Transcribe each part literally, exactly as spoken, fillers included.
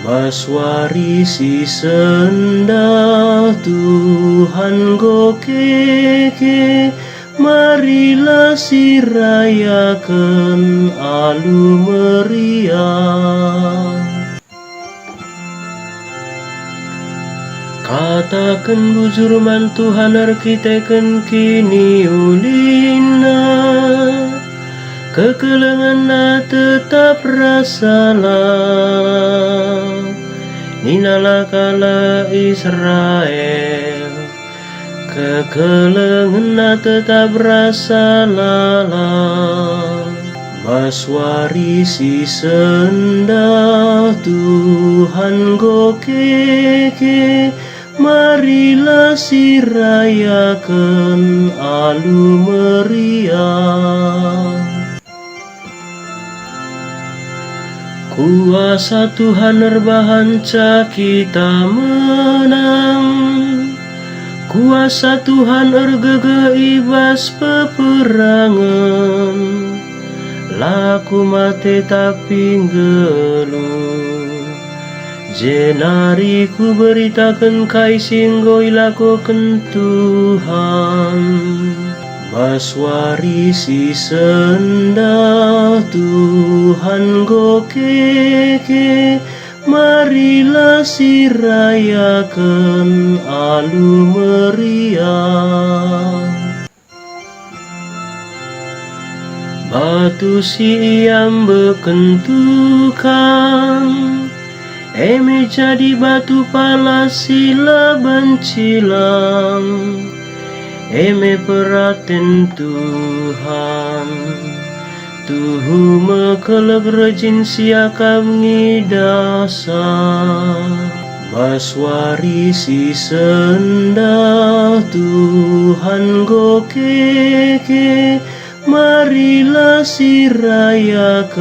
Pas wari si sendah Tuhan enggo keke, marilah sirayaken alu meriah. Kataken bujur man Tuhan erkiteken kiniulinna, kekelengenna tetap ras salah. Ninalah kalak Israel, kekelengenna tetap ras salah. Pas wari si sendah Tuhan enggo keke, marilah sirayaken alu meriah. Kuasa Tuhan erbahanca kita menang. Kuasa Tuhan ergegeh i bas peperangen. La ku mate tapi nggeluh. Jenari kuberitaken kai si enggo ilakoken Tuhan. Pas wari si sendah Tuhan enggo keke, marilah sirayaken alu meriah. Batu si iambekken tukang, e me jadi batu pala si la banci lang, e me peraten Tuhan. Tuhu mekelek rejin siakap ngidahsa. Bas wari si sendah Tuhan enggo keke, marilah sirayaken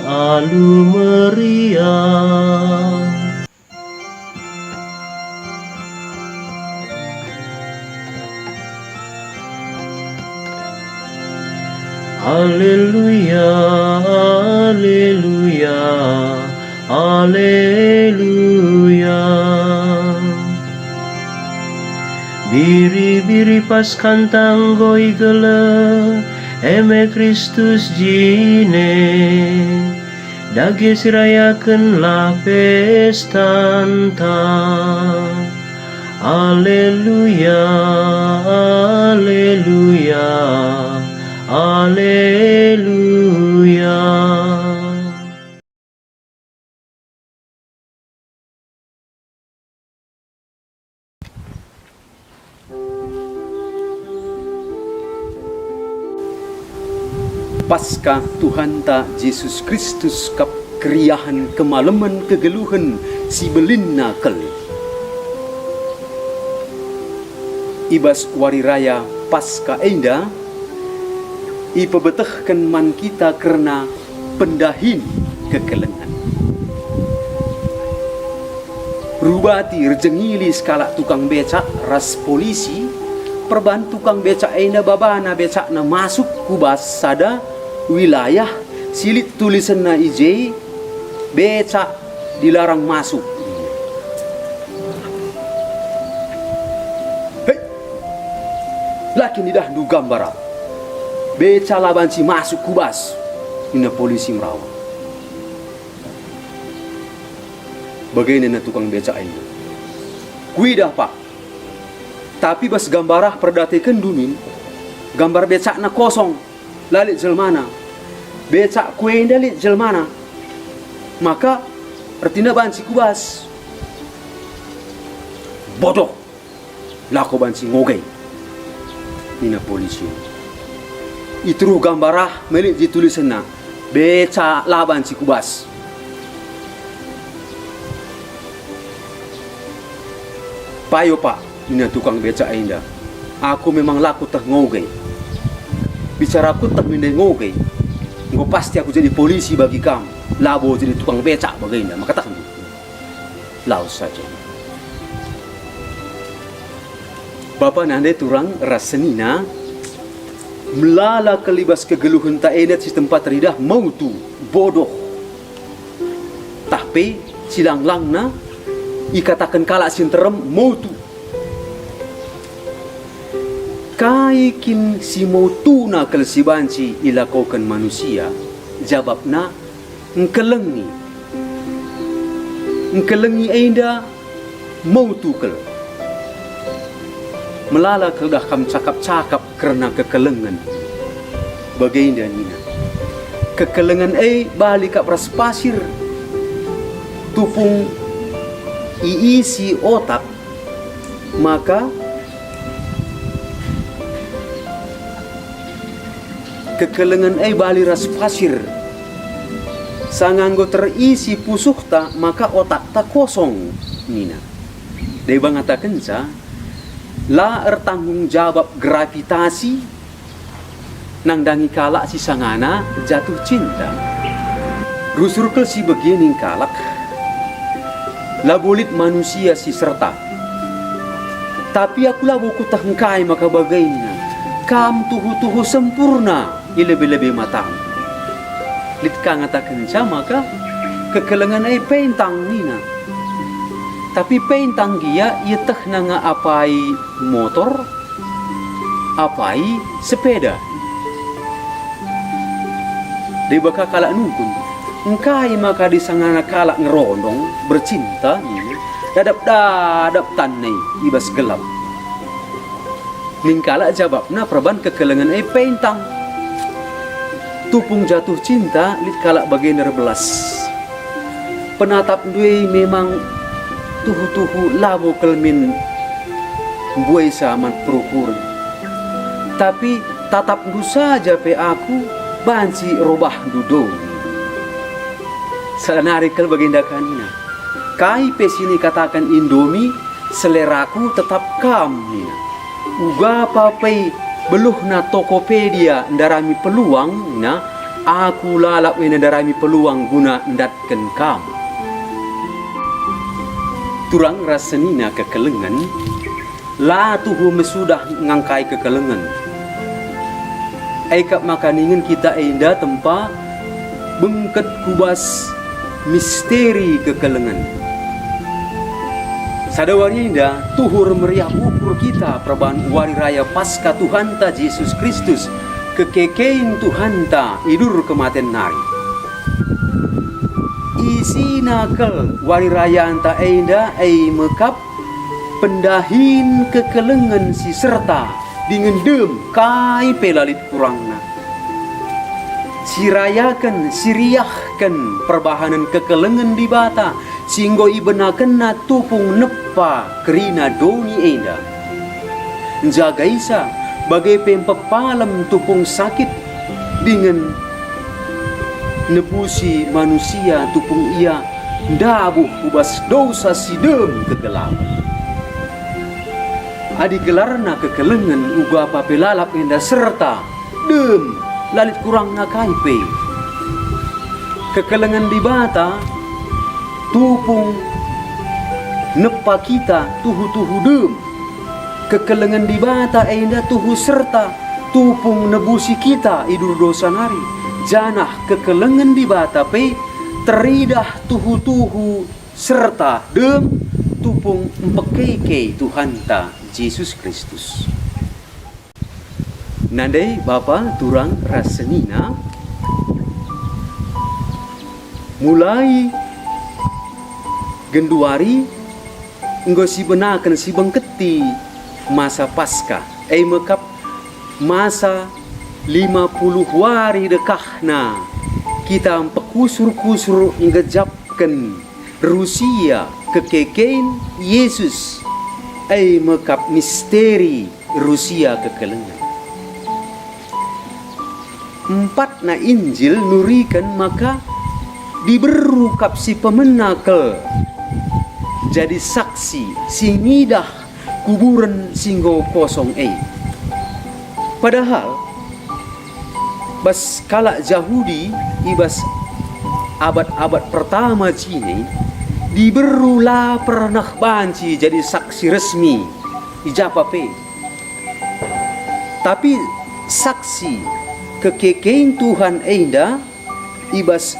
alu meriah. Aleluya, aleluya, aleluya. Biri-biri Paskanta enggo igeleh, e me Kristus jine. Dage sirayakenlah pestanta. Aleluya, aleluya, aleluya. Paskah Tuhanta Jesus Kristus kap keriahen, kemalemen, kegeluhen si belinna kal. I bas wari raya Paskah enda ipebetehken man kita kerna pendahin kekelengen. Rubati erjengili sekalak tukang becak ras polisi, perban tukang becak enda babana becakna masuk ku bas sada wilayah si lit tulisenna i je, "Becak dilarang masuk." "Hei! La kin idahndu gambar? Becak la banci masuk ku bas," nina polisi merawa. Bage nina tukang becak enda, "Kuidah, Pak. Tapi bas gambar ah perdatekenndu min, gambar becakna kosong, la lit jelmana. Becakku enda lit jelmana. Maka ertina banci ku bas." "Bodoh! Lako banci ngoge," nina polisi. "I teruh gambar ah me lit je tulisenna, becak la banci ku bas." "Payo, Pak," nina tukang becak enda, "aku memang la kueteh ngoge. Bicara kueteh min ndai ngoge, enggo pasti aku jadi polisi bagi kam, labo jadi tukang becak bagenda, maka tehndu." Lawes saja. Bapa nande turang ras senina, melala kal i bas kegeluhenta enda si tempat teridah mautu, bodoh. Tah pe, Silang-langna ikataken kalak si nterem motu. Kai kin si motuna kal si banci ilakoken manusia? Jabapna, engkelengi. Engkelengi enda motu kal. Melala kal dah kam cakap-cakap kerna kekelengen. Bagenda nina, kekelengen e bali kap ras pasir. Tupung iisi otak, maka kekelengen e bali ras pasir. Sanga enggo terisi pusuhta, maka otakta kosong, nina. Deba ngatakenca, la ertanggung jabap gravitasi nandangi kalak si sangana jatuh cinta. Rusur kal si bage ning kalak, labo lit manusia si serta. Tapi aku labo kueteh engkai maka bagenda. Kam tuhu-tuhu sempurna i lebe-lebe matangku. Lit ka ngatakenca maka kekelengen e pentang nina. Tapi pentang gia ietehna nge apai motor, apai sepeda. Deba ka kalak nungkun, engkai maka disangana kalak ngerondong, bercinta, nina, dadap-dadap tanna i bas gelap. Ning kalak jabapna perban kekelengen e pentang. Tupung jatuh cinta lit kalak bagenda erbelas. Penatapndu e memang tuhu-tuhu labo kal min mbuaisa man perukuren. Tapi tatapndu saja pe aku banci robahndu doni. Sada nari kal bagenda ka nina, kai pe si nikataken Indomie, seleraku tetap kam, nina. Uga pe beluhna Tokopedia ndarami peluang, nina, aku lalap enda ndarami peluang guna ndatken kam. Turang ras senina kekelengen, la tuhu mesudah ngangkai kekelengen. E kap maka ningen kita enda tempa bengket ku bas misteri kekelengen. Sada wari enda tuhur meriah ukur kita perban Wari Raya Paskah Tuhanta Jesus Kristus, kekeken Tuhanta i bas kematen nari. Isina kal wari rayanta enda e me kap pendahin kekelengen si serta dingen dem kai pe la lit kurangna. Si rayaken, si riahken perbahanen kekelengen Dibata si enggo ibenakenNa tupung nepa kerina doni enda. Njagaisa, bage pe mpepalem tupung sakit, dingen nebusi manusia tupung ia ndabuh ku bas dosa si dem kegelapen. Adi gelarna kekelengen uga pe lalap enda serta dem, la lit kurangna kai pe. Kekelengen Dibata tupung nepa kita tuhu-tuhu dem. Kekelengen Dibata enda tuhu serta tupung nebusi kita i bas dosa nari, janah kekelengen Dibata pe teridah tuhu-tuhu serta dem tupung mpekeke Tuhanta Jesus Kristus. Nande bapa turang ras senina, mulai genduari enggo sibenaken sibengketi masa Paskah, e me kap masa lima puluh wari dekahna kita mpekusur-kusur ngejapken Rusia kekeken Jesus, e me kap misteri Rusia kekelengen. Empatna Injil nuriken maka diberu kap si pemena kal jadi saksi si ngidah kuburen si enggo kosong e. Padahal bas kalak Jahudi i bas abad-abad pertama jine, diberu la pernah banci jadi saksi resmi i ja pe. Tapi saksi kekeken Tuhan enda i bas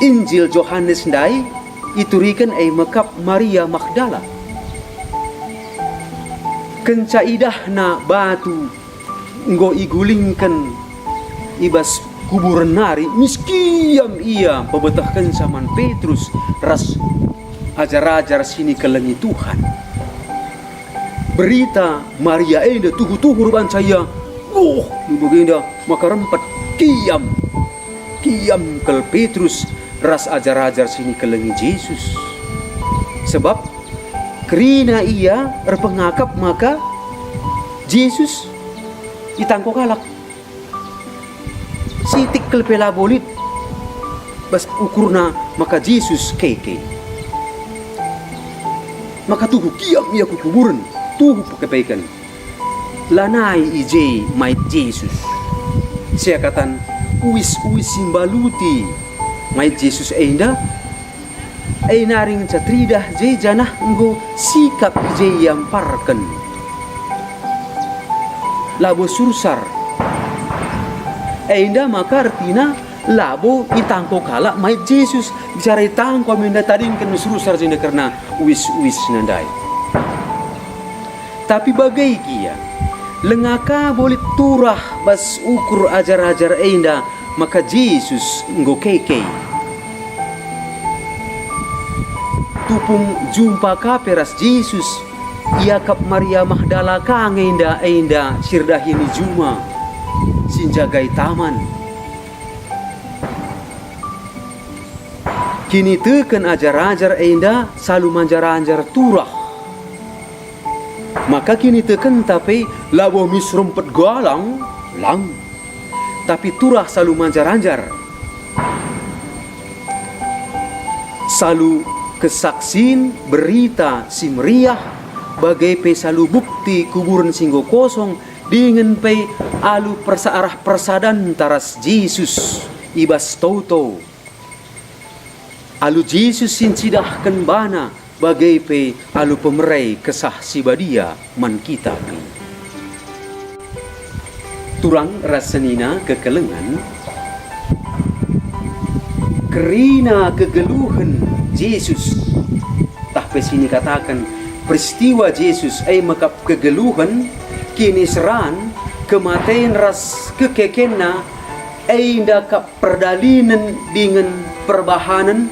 Injil Johanes ndai ituriken e me kap Maria Magdala. Kenca idahna batu enggo igulingken i bas kuburen nari, mis kiam ia mpebetehkenca man Petrus ras ajar-ajar si nikelengi Tuhan. Berita Maria enda tuhu-tuhu erbanca ia. Wah, bagenda maka rempet kiam, kiam kal Petrus ras ajar-ajar si nikelengi Jesus. Sebab kerina ia erpengakap maka Jesus itangko kalak. Sitik kal pe labo lit bas ukurna maka Jesus keke. Maka tuhu kiam ia ku kuburen, tuhu pekepeken. Lanai i je mait Jesus. Seakatan uis-uis si mbaluti mait Jesus enda, e nari ngenca teridah je janah enggo sikap i je iamparken. Labo sursar. Enda maka ertina labo itangko kalak mait Jesus, bicara itangko aminda tadingken sursar jenda kerna uis-uisna ndai. Tapi bage gia, langa ka bo lit turah bas ukur ajar-ajar enda maka Jesus enggo keke. Tupung jumpa ka pe ras Jesus, iakap Maria Magdala ka nge enda, enda si erdahin i juma, si njagai taman. Kiniteken ajar-ajar enda salu manjar-anjar turah. Maka kinitekenta pe labo mis rempet galang, lang, tapi turah salu manjar-anjar. Salu kesaksin Berita Si Meriah, bage pe salu bukti kuburen si enggo kosong, dingen pe alu persa-, arah persadanta ras Jesus i bas toto. Alu Jesus si ncidahken bana, bage pe alu pemere Kesah Si Badia man kita pe. Turang ras senina kekelengen, kerina kegeluhen Jesus, tah pe si nikataken peristiwa Jesus e mekap kegeluhen, kiniseran, kematen ras kekekenna, enda kap perdalinen dingen perbahanen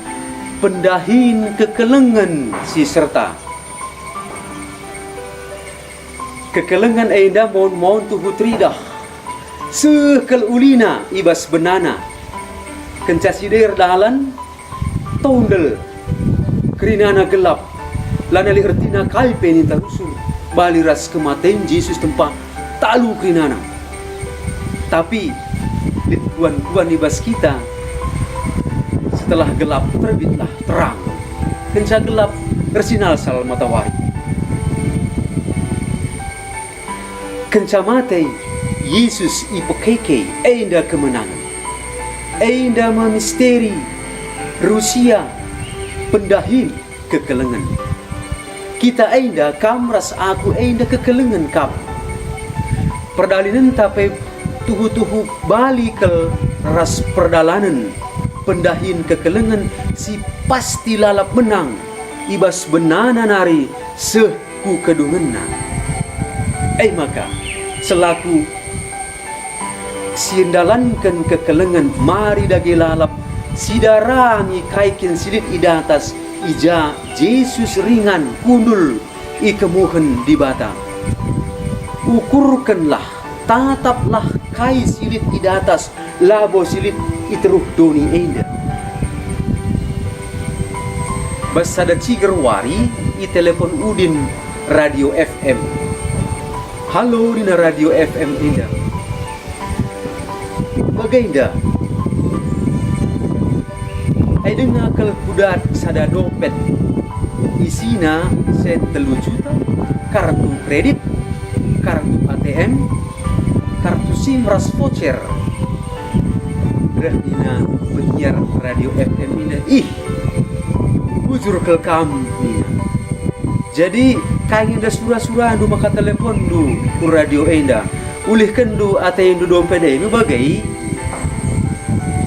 pendahin kekelengen si serta. Kekelengen enda maun-maun tuhu teridah, seh kal ulina i bas benana. Kenca si der dalan, tondel, kerinana gelap, lanai lit ertina kai pe ninta rusur, bali ras kematen Jesus tempa talu kerinana. Tapi lit kuan-kuan i bas kita, setelah gelap terbitlah terang. Kenca gelap ersinalsal matawari. Kenca mate, Jesus ipekeke, enda kemenangen. Enda me misteri, rusia, pendahin kekelengen. Kita enda, kam ras aku enda kekelengen kap. Perdalinenta pe tuhu-tuhu bali kal ras perdalanen pendahin kekelengen si pasti lalap menang i bas benana nari seh ku kedungenna. E maka, selaku si ndalanken kekelengen mari dage lalap, sidarangi kai kin si lit i datas, i ja Jesus ringan kundul ikemuhen Dibata. Ukurkenlah, tataplah kai si lit i datas, labo si lit i teruh doni enda. Bas sada ciger wari, itelepon Udin Radio F M. "Halo," nina Radio F M enda. "Bagenda. Ai denga kal kudat sada dompet. Isina sen telu juta, kartu kredit, kartu A T M, kartu SIM ras voucher." Reh nina penyiar Radio F M nina, "Ih, bujur kal kam," nina. "Jadi, kai nge enda sura-surandu maka teleponndu ku radio enda? Ulihkenndu atendu dompet e me bage?"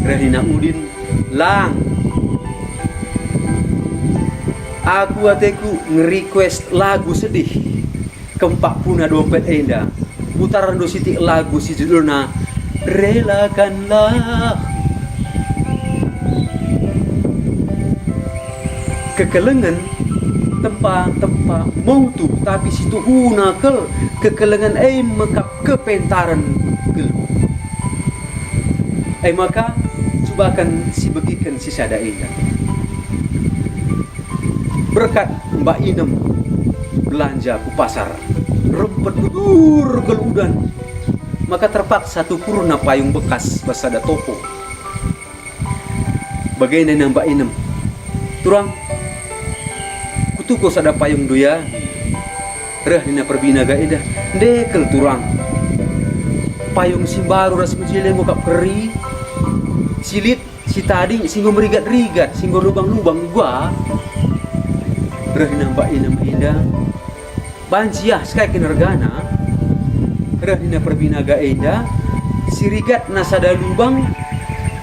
Reh nina Udin, "Lang. Aku ateku nge-request lagu sedih, kempak puna dompet enda. Putarenndu sitik lagu si judulna Relakanlah. Kekelengen tempa-tempa mautu, tapi situhuna kal kekelengen e mekap kepentaren geluh. E maka, cubaken sibegiken si sada enda. Berkat Mbak Inem belanja ku pasar, rempet bedur kal udan, maka terpaksa tukurna payung bekas bas sada toko. Bagenda nina Mbak Inem, "Turang, kutukur sada payung ndu ya." Reh nina perbinaga enda, "Ndekel, Turang. Payung si mbaru ras mejile enggo kap keri, si lit, si tading, si enggo merigat-rigat, si enggo lubang-lubang uga." Reh nina Mbak Inem enda, "Banci ah, sekai kin ergana?" Reh nina perbinaga enda, "Si rigatna sada lubang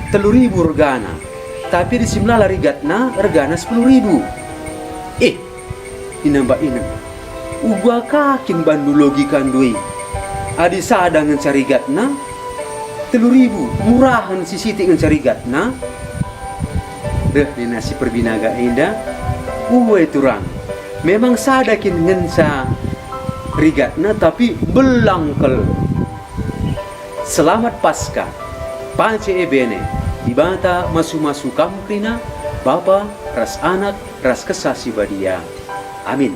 telu ribu ergana, tapi adi si melala rigatna, ergana sepuluh ribu." "Eh," nina Mbak Inem, "uga ka kin bandu logikandu e? Adi sada ngenca rigatna, telu ribu, murahen si sitik ngenca rigatna." Reh nina si perbinaga enda, "Ue, Turang, memang sada kin ngenca rigatna, tapi mbelang kal." Selamat Paskah. Pace ebene, Dibata masu-masu kam kerina, Bapa, ras Anak, ras Kesah Si Badia. Amin.